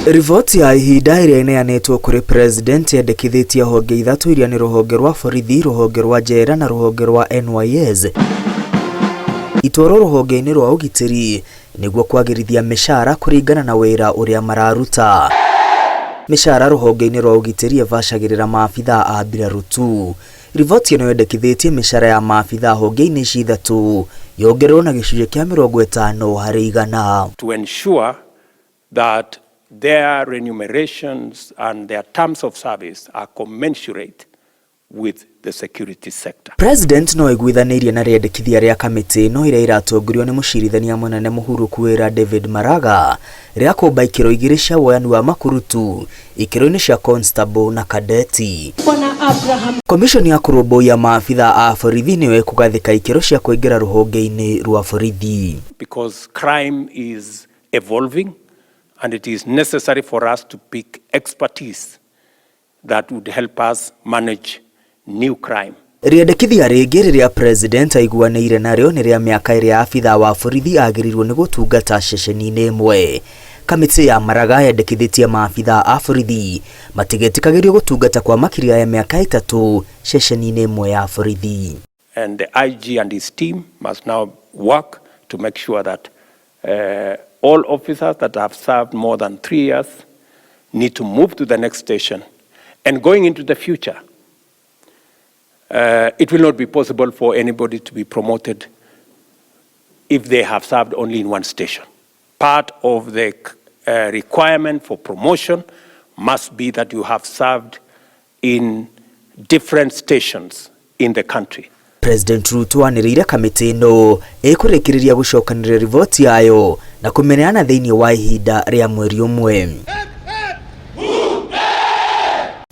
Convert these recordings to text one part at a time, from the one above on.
Riboti ya ihinda ĩrĩa ĩneanĩtwo kũrĩ President yendekithĩtie honge ithatũ iria nĩ rũhonge rwa borithi, rũhonge rwa njera na rũhonge rwa NYS itwarwo rũhonge-inĩ rwa ũgitĩri nĩguo kwagĩrithia mĩcara kũringana na wĩra ũrĩa mararuta. Mĩcara rũhonge-inĩ rwa ũgitĩri ĩbacagĩrĩra maabithaa a mbirarũ tu. Riboti ĩno yendekithĩtie mĩcara ya maabithaa honge-inĩ ici ithatũ yongererwo na gĩcunjĩ kĩa 50%. To ensure that their remunerations and their terms of service are commensurate with the security sector. President no aiguithanĩirie na rĩendekithia rĩa kamĩtĩ ĩno ĩrĩa ĩratongorio nĩ mũcirithania mũnene mũhurũku wĩra David Maraga rĩa kũmba ikĩro igĩrĩ cia woyani wa makurutu ikĩro-inĩ cia constable na kadeti. Komishoni ya kũrũmbũiya maabithaa a borithi nĩyo ĩkũgathĩka ikĩro cia kũingĩra rũhonge-inĩ rwa borithi. Because crime is evolving and it is necessary for us to pick expertise that would help us manage new crime. Rĩendekithia rĩngĩ rĩrĩa President aiguanĩire narĩo nĩ rĩa mĩaka ĩrĩa abithaa wa borithi agĩrĩirwo nĩ gũtungata ceceni-inĩ ĩmwe. Kamĩtĩ ya Maraga yendekithĩtie maabithaa a borithi matigetĩkagĩrio gũtungata kwa makĩria ya mĩaka 3 ceceni-inĩ ĩmwe ya borithi. And the IG and his team must now work to make sure that all officers that have served more than 3 years need to move to the next station. And going into the future, it will not be possible for anybody to be promoted if they have served only in one station. Part of the requirement for promotion must be that you have served in different stations in the country. President Ruto anĩrĩire kamĩtĩ ĩno ĩkũrĩkĩrĩria gũcokanĩrĩria riboti yayo na kũmĩneana thĩinĩ wa ihinda rĩa mweri ũmwe.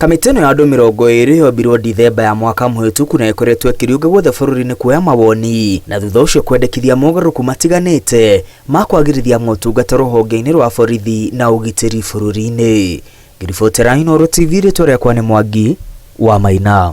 Kamĩtĩ ĩno ya andũ 20 yombirwo Dithemba ya mwaka mũhĩtũku na ĩkoretwo ĩkĩriũnga guothe bũrũri-inĩ kuoya mawoni na thutha ũcio kwendekithia mogarũrũku matiganĩte ma kwagĩrithia motungata rũhonge-inĩ rwa borithi na ũgitĩri bũrũri-inĩ. Ngĩribotera Inooro TV, rĩtwa rĩakwa nĩ Mwangi wa Maina.